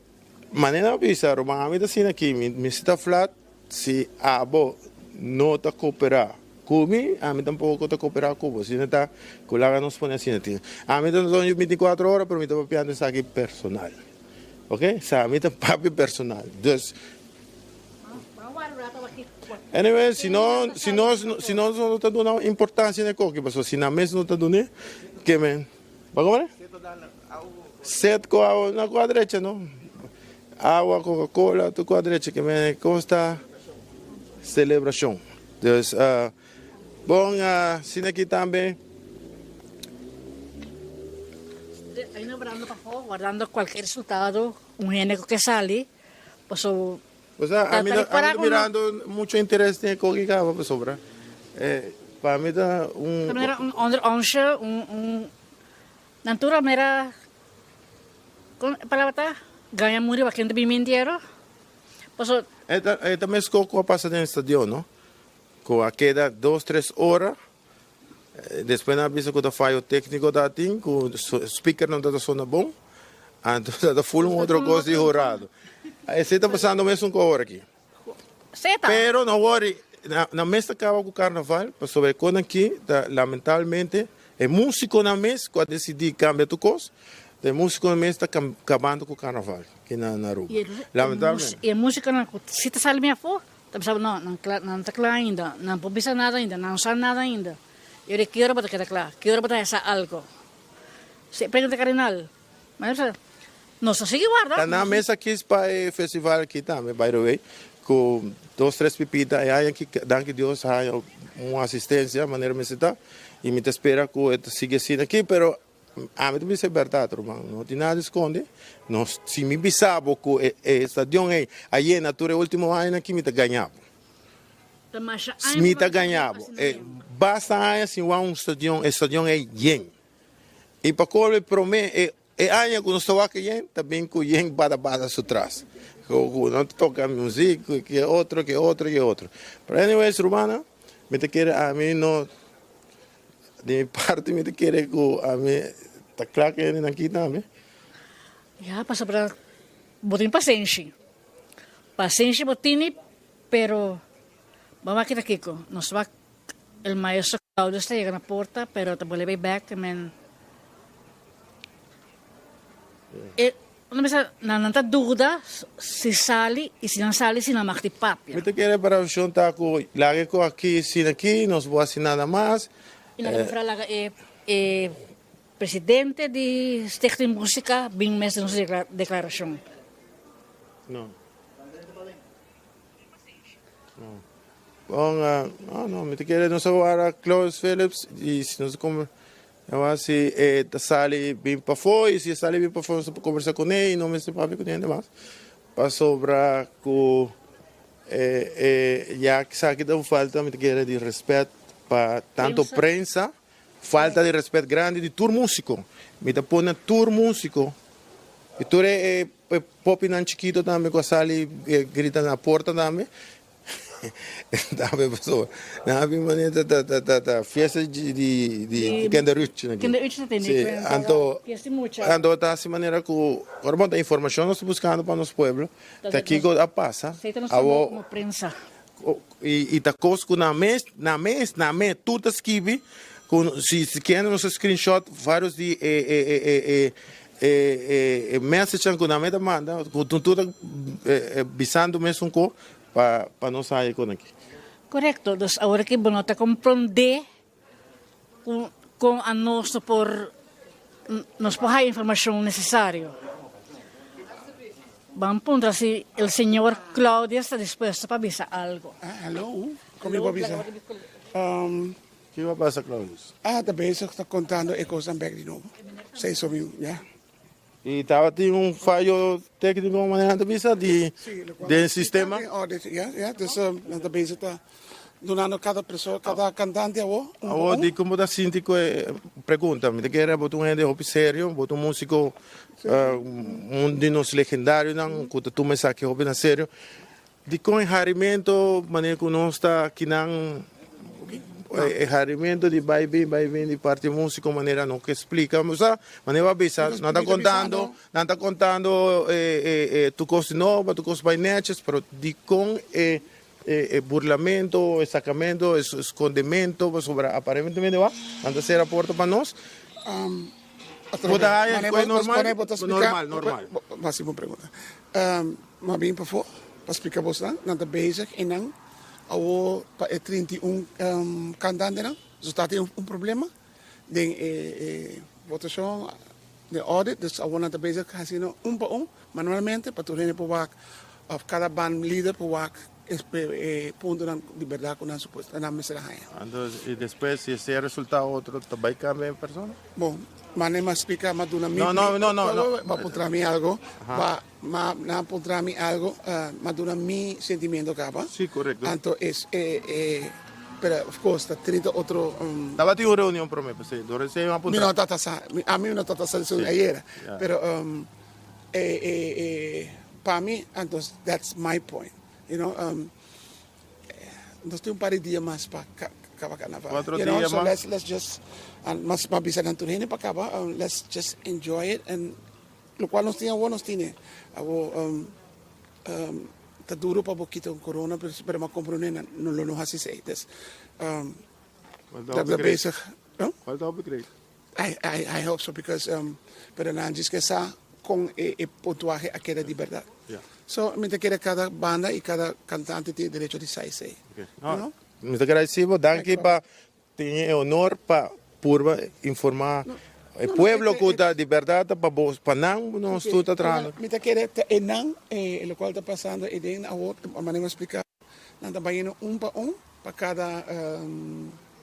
Manera a bisa, ruman, ami ta asina aki, mi mester ta flat, si abo no ta cooperá cu mi, ami tampoco ta cooperá cu bo. Asina ta cu laga nos pone asina tin. Ami ta doño binticuatro ora, pero mi ta papiando esaki personal. Ok? Sa, mi ta papia personal. Dus, anyway, si no, si nos, si nos no ta duna importancia na e koki, pasobra si nan mes no ta dun'é, ke men? Bo come? Set cu awa na cua drecha no. Awa, Coca Cola, tur cua drecha ke me consta celebracion. Dus uh, bon uh, sina aki tambe. Ainda guardando pafó, guardando cualkier resultado, un hende cu ke sali, paso O sea, ami ta, ami ta mirando mucho interes den e koki kaba pasobra eh, pa mi ta un... Ta manera un onder onsje, un, un, nan tur a mera, kon e palabra ta? Gaña muri pa ken ta bin mintiero. Paso. E ta, e ta mes kos ku a pasa den stadion, no? Ku a keda dos, tres ora, Despues nan a bisa ku ta fayo tékniko ta tin, ku speaker no ta sona bon, anto ta ta ful un otro kos di hurado. Esei ta pasando mesun ku awor aki. Pero no worry, nan mes ta kaba ku karnaval, pasobra e kosnan aki ta lamentablemente e músikonan mes ku a desidí kambia tur kos, ta e músikonan mes ta kabando ku karnaval aki na Aruba. Lamentablemente. I e músikonan ku si ta sali mi afó, Ta bisa bo, no, nan kla, nan ta kla ainda, nan por bisa nada ainda, nan no sa nada ainda. I ora ki ora bo ta keda kla? Ki ora bo ta hesa algo? Si e pregunta kardinal, ma nan bisa, nos ta sigui warda. Ta nan mes a kis pa e festival aki tambe, by the way, ku dos tres pipita e aña aki, danki Dios a haña un asistencia manera mester ta, i mi ta spera ku e ta sigui asina aki, pero Ami ta bisa e bèrdat, ruman, no tin nada di skonde. Nos, si mi bisa bo ku e stadion ei a yena tur e último añanan aki, mi ta gaña bo. Mi ta gaña bo. Basta aña sin wak un stadion, e stadion ei yen. I pa kolmo e promé, e e aña ku nos ta wak yen, ta bin ku yen bada bada su tras. Ku no ta toka muzik, ke otro, ke otro, ke otro. Pero anyways, rumannan, mi ta kere ami no. Di mi parti mi ta kere ku ami ta kla ku hende nan kita ami. Ya pasobra bo tin pasenshi. Pasenshi bo tini pero bo a kita kiko. Nos wak el maestro Claudio ta yega na porta pero ta bolbe bay bek men e Nan bisa nan nan ta duda si sali y si nan sali si nan mag di papia. Mi ta kere para opcion ta cu laga e cu aki sin aki nos bo haci nada mas. Y nan ta prefera laga e e presidente di Stichting Musica bin mes den su declaracion. No. No. Bon, no, no, mi ta kere nos a wara Claudius Philips y si nos a Awor si e ta sali bin pafó i si e sali bin pafó nos ta por kombersá kuné i no mester papia ku hende mas pasobra ku e e ya esaki ta un falta mi ta kere di rèspèt pa tanto prensa falta di rèspèt grandi di tur músiko mi ta pone tur músiko i tur e e popinan chikito tambe ku a sali grita na porta tambe. Tambe pasobra nan a bin manera ta ta ta ta ta fiesta di di di kinderuitje nan Kinderuitje ta tene Sí, cuenta anto fiesta di mucha. anto ta hasi manera ku ora bo ta informashon nos ta buskando pa nos pueblo Ta ta kiko a pasa Esei ta nos trabou awo komo prensa. i i ta kos ku nan mes nan mes nan mes tur ta skibi ku si si kende nos a screenshot varios di e e e e e e e e messagenan ku nan mes ta manda ku tur ta bisando mesun ko Pa pa nos haya kon aki. Korekto, dus awor aki bo no ta komprondé ku kon anos no por nos por haya informashon nesesario. Ban puntra si el señor Claudius ta dispuesto pa bisa algo. Ah, hello. Con mi por bisa? Kico a pasa, Claudius? Ah, ta bezig ta contando e cosnan bek di nobo. Esey so mi, ya. Y tabatin un fayo tecnico manera nan ta bisa di den sistema? Ya, ya, dus nan ta bezig ta dunando cada persona, cada cantante awo un Awo di como ta sinti cu e pregunta, mi ta kere bo ta un hende hopi serio, bo ta un musico un di nos legendarionan cu ta tuma esaki hopi na serio. Dikon e harimento manera ku nos ta kinan e harimento di bai bin bai bin di parti musiko manera no ke splika bo sa manera bo a bisa nan ta kontando nan ta kontando e tur kos di nobo tur kos bai neches pero dikon e e burlamento e sakamento e skondemento pasobra aparentemente wak nan ta sera porta pa nos bo ta haya ku e normal normal normal. Bo hasi bon pregunta. M'a bin pafó pa splika bosnan, nan ta bezig i nan awor pa e 31 kantantenan. So ta tin un problema den e votashon, den audit, dus awor nan ta bezig hasiendo un pa un manualmente pa tur hende por wak òf kada band lider por wak e puntonan di bèrdat ku nan supuesto nan mester a haña. Anto i despues si esei a resultá otro ta bai kambia e persona? Bon, mane m'a splika, m'a duna mi. No, no, no, no, no. Bo a puntra mi algo. Ba, ma nan a puntra mi algo, m'a duna mi sentimiento kaba. Sí, korekto. Anto es e, e, pero of course ta 30 otro. Tabatin un reunion promé p'esei, dor esei mi a puntra. Mi no tabata sa, ami no tabata sa esun ayera. Pero e, e, e, pa mi, anto that's my point, you know. Nos tin un par di dia mas pa kaba karnaval. Cuatro You know, dia so mas. let's let's just and mas pa bisa nan tur hende pa kaba, let's just enjoy it and lokual nos tin awor nos tine. Awor ta duro pa bo kita un corona pero pero m'a comprende nan no lo no hasi esei. Dus Cual ta ta hopi ta great. bezig, no? Cual ta hopi great. I I I hope so because pero nan djis ke sa kon e e puntuahe a keda di berdad. Yeah. So mi ta kere kada banda i kada kantante tin e derecho di sa esei. Okay. You know? Mi ta gradeci bo, danki pa tin e honor pa purba informa e pueblo ku ta di berdad ta pa bo pa nan nos tur ta trahando. Mi ta kere ta e nan e lokual ta pasando e den awor manera mi a splika nan ta bayendo un pa un pa kada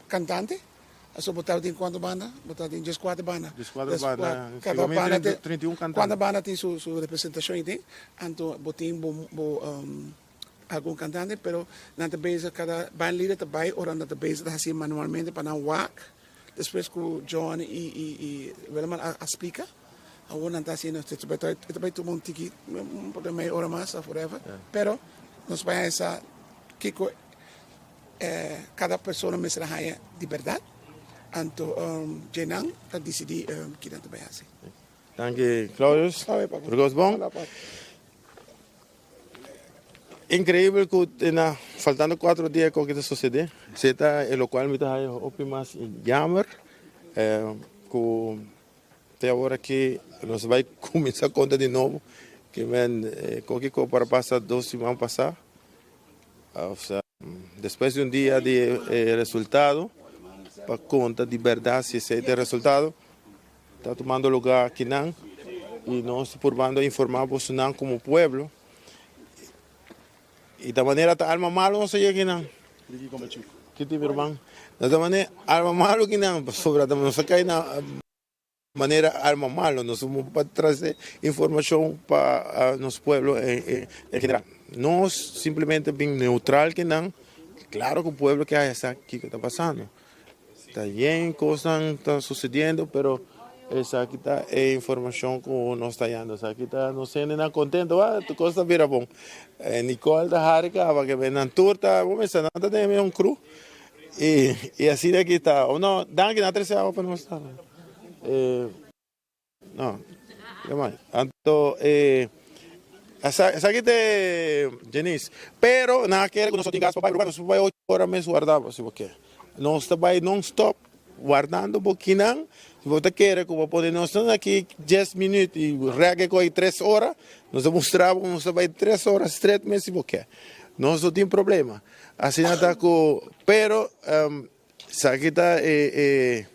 kantante. Aso bo tabatin cuanto banda? Bo tabatin diescuater banda. Diescuater banda. Cada banda tin, 31 cantante. Cuanta banda tin su su representacion y tin, anto bo tin bo bo algun cantante, pero nan ta bezig cada band leader ta bay ora nan ta bezig ta haci manualmente pa nan wak, despues cu John y y y Wilman a a splica, awor nan ta haciendo e ta bay tuma un tiki un poco media ora mas of whatever, pero nos bay haya sa kico. Kada persona mester a haña di bèrdat, anto dje nan ta disidí ki nan ta bai hasi. Danki Claudius, tur kos bon. Increíbel ku na faltando cuatro dia koke ta sosede, esei ta e lokual mi ta haña hopi mas jammer ku te awor aki nos bai kuminsá konta di nobo ke men koke ku por a pasa dos siman pasá. Despues di un dia di e resultado, pa konta di bèrdat si esei ta e resultado, ta tumando lugá akinan i nos ta purbando informá bosonan komo pueblo. I ta manera ta alma malu nos a yega akinan. Kiti mi ruman? Na ta manera alma malu akinan pasobra nos a kai na. Manera alma malo, nos somos pa trase informacion pa nos pueblo en general. Nos simplemente bin neutral ke nan, claro ku pueblo ke haya sa kiko ta pasando. Ta yen cosnan ta sucediendo, pero esaki ta e informacion ku nos ta hayando. Esaki ta nos hendenan contento, ah, tur cos ta bira bon. Nicole ta hari caba ke nan tur ta, bo mester nan ta den e un crew. Y asina aki ta. Oh no, danki nan a trece awa pa nos tambe. Eh, no, jamai. Anto, eh, esaki ta e Janice. Pero nan a kere ku nos no tin gas pa bai, pero nos por bai ocho ora mes warda bo si bo ke. Nos ta bai non stop wardando bo kinan. Si bo ta kere ku bo pone nos nan aki dies minuut y rek e ko'i tres ora, nos ta mustra bo ku nos ta bai tres ora stret mes si bo ke. Nos no tin problema. Asina ta ku, pero esaki ta e e.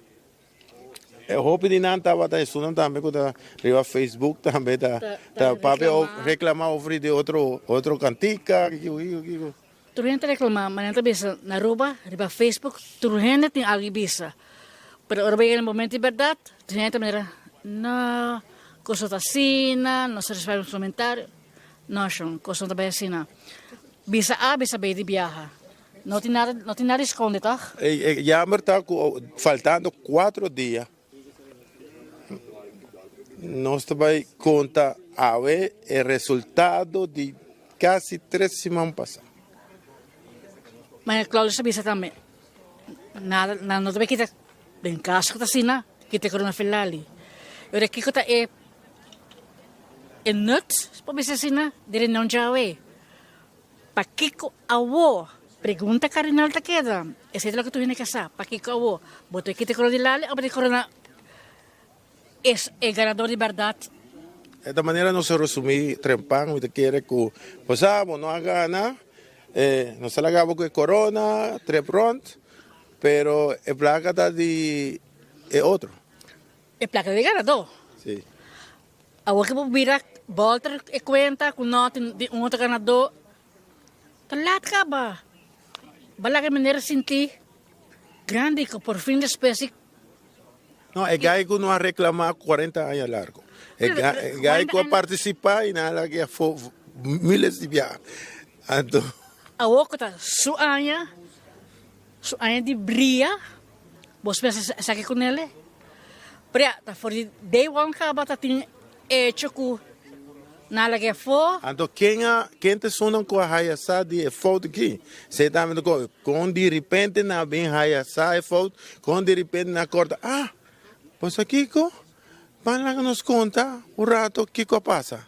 E hopi di nan tabata esunnan tambe ku ta riba Facebook tambe ta ta papia reklama over di otro otro kantika kiko kiko kiko. Tur hende ta reklama, ma nan ta bisa na Aruba riba Facebook tur hende tin algu di bisa. Pero ora bo yega na momento di bèrdat tur hende ta manera no kos no ta asina, nos ta recibi un komentario. No shon, kos no ta bai asina. Bisa A bisa B di biaha. No tin nada, no tin nada di skonde tòg? E jammer ta ku faltando kuatro dia nos ta bai konta awe e resultado di kasi tres siman pasá. Ma Claudio sa bisa tambe, nada, nan no ta bai kita den kaso ku ta asina, kita e korona filali. E ora kiko ta e e nut, por bisa asina, di reunion djawe. Pakiko awo? Pregunta kardinal ta keda. Esei ta loke tur hende ke sa. Pakiko awo? Bo ta kita korona di Lali o bo ta korona es e ganador di bèrdat? Esta manera nos a resumí trempan. Mi ta kere ku bo sa bo no a gana. Nos a laga bo ku e korona trep rònt, pero e plaka ta di e otro. E plaka di e ganadó. Sí. Awor ke bo bira bolter e kuenta ku no tin di un otro ganadó, ta lat kaba. Bo laga e manera sinti grandi ku por fin despues di. No, e gai ku no a reklamá kuarenta aña largu. E gai ku a partisipá i nan a laga afó miles di biaha. Anto. Awor ku ta su aña, su aña di bria, bo pensa esaki ku nele? Pero ya, ta for di day one kaba ta tin hecho ku nan a laga afó. Anto ken a ken ta esunnan ku a haya sa di e fout aki? Se ta mira kon kon di ripente nan a bin haya sa e fout, kon di ripente nan a korda, ah, pues a kiko? Ban laga nos konta un rato kiko a pasa.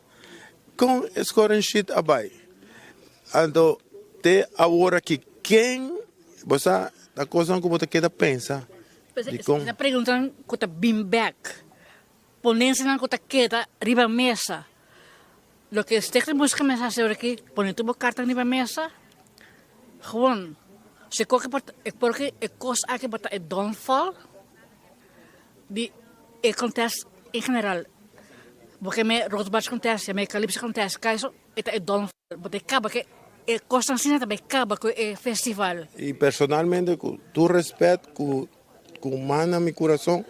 Kon e scoring sheet a bai? Anto te awor aki ken bo sa ta kosnan ku bo ta keda pensa dikon. Ta preguntanan ku ta bin bek, ponensianan ku ta keda riba mesa. Loke Stichting Músika mester hasi awor aki, pone tur bo kartanan riba mesa, gewoon si koke por porque e kos aki por ta e downfall di e contest en general. Bo ke me Roodbaars contest, ya me Calypso contest, kaiso e ta e downfall. Bo ta kaba ku e kosnan asina ta bai kaba ku e festival. I personalmente ku tur respet ku ku man na mi kurason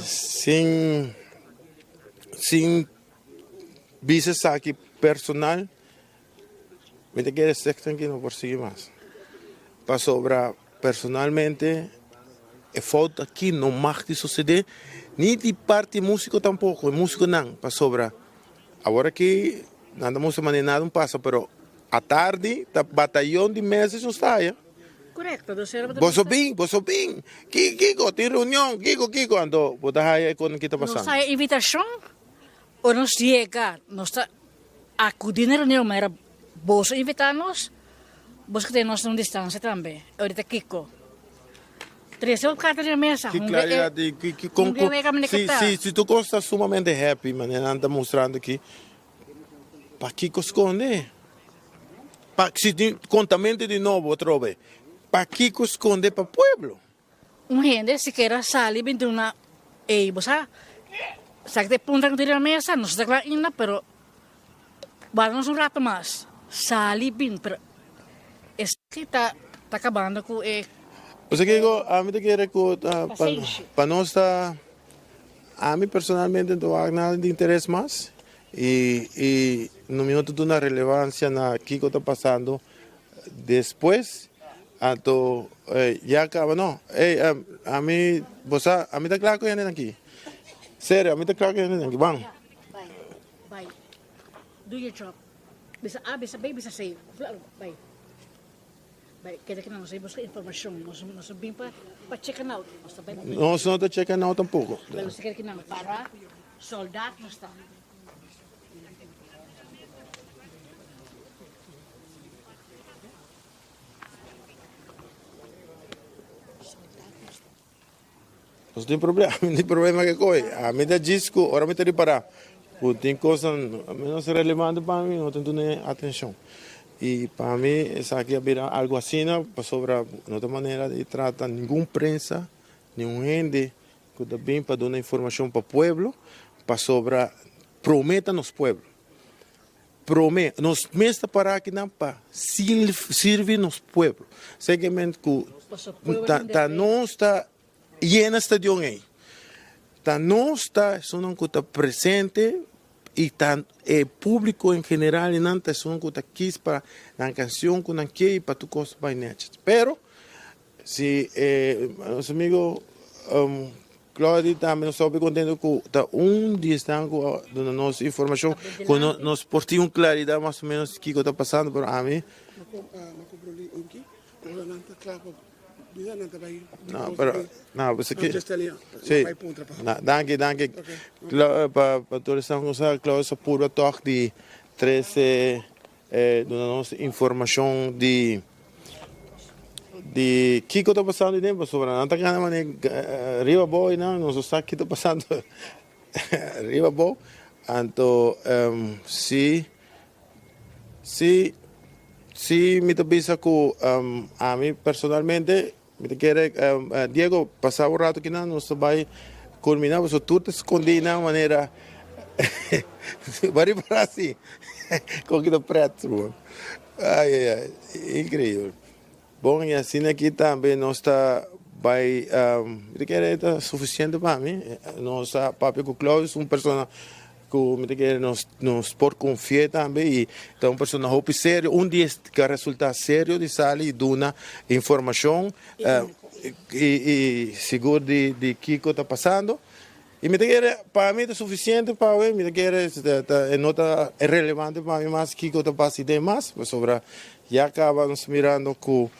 sin sin bisa esaki personal mi ta kere sexton ki no por sigui mas pasobra personalmente e fout aki no mag di sosede ni di parti musiko tampoko e musikonan pasobra Awor aki nan ta mustra manera nada un pasa pero atardi ta batayon di meses nos ta haya. Korekto, dus era bo ta Boso bin, boso bin, ki kiko tin reunion, kiko kiko, anto bo ta haya e konan ki ta Nos pasando. haya invitashon ora nos yega nos ta akudi na reunion manera boso invita nos, boso ke tene nos na un distansia tambe. Orita kiko? Trese un carta riba mesa. Ki claridad di ki ki con con si si si tu cos ta sumamente happy manera nan ta mostrando aki pakico sconde pa si tin contamente di nobo atrobe pakico sconde pa pueblo. Un hende sikiera sali bin duna ey bo sa sa ki ta e punta ku tin riba mesa no sa ta kla ainda pero warda nos un rato mas sali bin pero esaki ta ta kabando ku e. Bo sa kiko ami ta kere ku ta pa nos ta ami personalmente no ta wak nada di interes mas y y no mi no ta duna relevancia na kiko ta pasando despues anto ya kaba no ey ami bo sa ami ta kla ku hende aki serio ami ta kla ku hende aki ban. Bai. Do your job. Bisa A, bisa B, bisa C. Bai. Bai, keda ki nos a buska informacion. Nos nos a bin pa pa check out. Nos ta bai. Nos no ta check out tampoco. Pero nos ta keda ki nan para soldaat nos ta. Nos tin problema, ami no tin problema ke koe. Ami ta djis ku ora mi ta ripará ku tin kosnan menos relevante pa mi, no ta duna atenshon. I pa mi esaki a bira algu asina pasobra no ta manera di trata ningun prensa, ningun hende. ku ta bin pa duna informashon pa pueblo pasobra promé ta nos pueblo. Promé nos mes ta para akinan pa sirbi nos pueblo. Sekemente ku ta nos ta yena stadion ei. Ta nos ta esunnan ku ta presente i ta e públiko en general i nan ta esun ku ta kis pa nan kansion ku nan ke i pa tur kos bai nèchi. Pero si e nos amigo Claudy tambe nos ta hopi kontento ku ta un di esnan ku a duna nos informashon ku nos por tin un klaridat mas o ménos kiko ta pasando pero ami No, pero no, pues aquí. Sí. Danki, danki. Pa pa tur esnan ku sa, Claudio sa purba tòg di trese eh, duna nos informashon di di kiko ta pasando den pasobra nan ta gana mane riba abou i nan nos no sa ki ta pasando riba abou. Anto si Si, si mi ta bisa ku ami personalmente mi ta kere Diego pasa un rato kinan nos ta bai kulminá pasobra tur ta skondí nan manera bo a ripará si kon ki ta prèt ruman ai ai ai inkreibel. Bon i asina aki tambe nos ta bai mi ta kere ta sufisiente pa mi nos a papia ku Claudius un persona ku mi ta kere nos nos por konfia tambe i ta un persona hopi serio un di es ku a resulta serio di sali i duna informashon i i sigur di di kiko ta pasando i mi ta kere pa mi ta sufisiente pa awe mi ta kere ta e no ta relevante pa mi mas kiko ta pasa i demas pasobra Ya caba nos mirando cu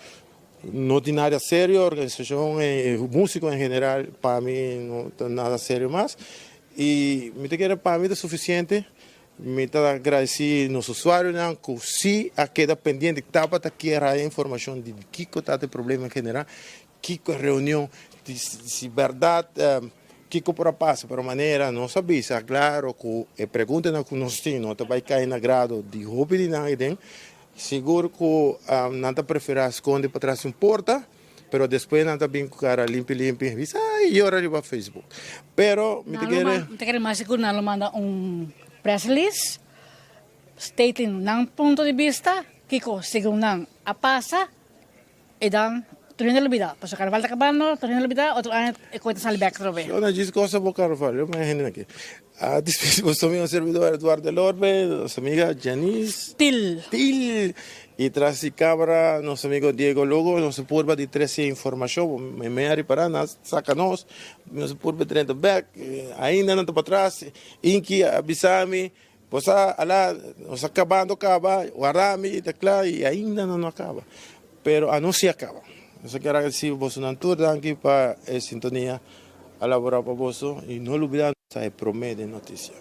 no tin nada serio, organisacion e musico en general pa mi no ta nada serio mas y mi ta kere pa mi ta suficiente, mi ta agradeci nos usuarionan cu si a keda pendiente tabata kier haya informacion di kico ta e problema en general, kico e reunion, si berdad kico por a pasa, pero manera nos a bisa claro cu e preguntanan cu nos tin no ta bay cay na grado di hopi di nan aden. Sigur ku nan ta preferá skonde patras di un porta, pero despues nan ta bin ku kara limpi limpi i bisa ai yora riba Facebook. Pero mi ta kere. Mi ta kere mas sigur nan lo manda un press release stating nan punto di bista kiko segun nan a pasa i dan tur hende lo bida. Pasobra karnaval ta kabando, tur hende lo bida, otro aña e koe ta sali bek atrobe. Yo na djis kosa bo karnaval, yo me hende aki. A despedi boso amigo servidor Eduardo Elorbe, nos amiga Janice Til. Til y tras di camera nos amigo Diego Lugo. Nos a purba di trece informacion, mi me a ripara nan saca nos, nos a purba drenta bek, ainda nan ta patras, Inky a bisa mi, bo sa ala nos a cabando caba, warda mi ta cla y ainda nan no a caba, pero anos si a caba. Nos a kier agradeci boso nan tur, danki pa e sintonia. A labora pa boso y no lubida sa e prome den noticia.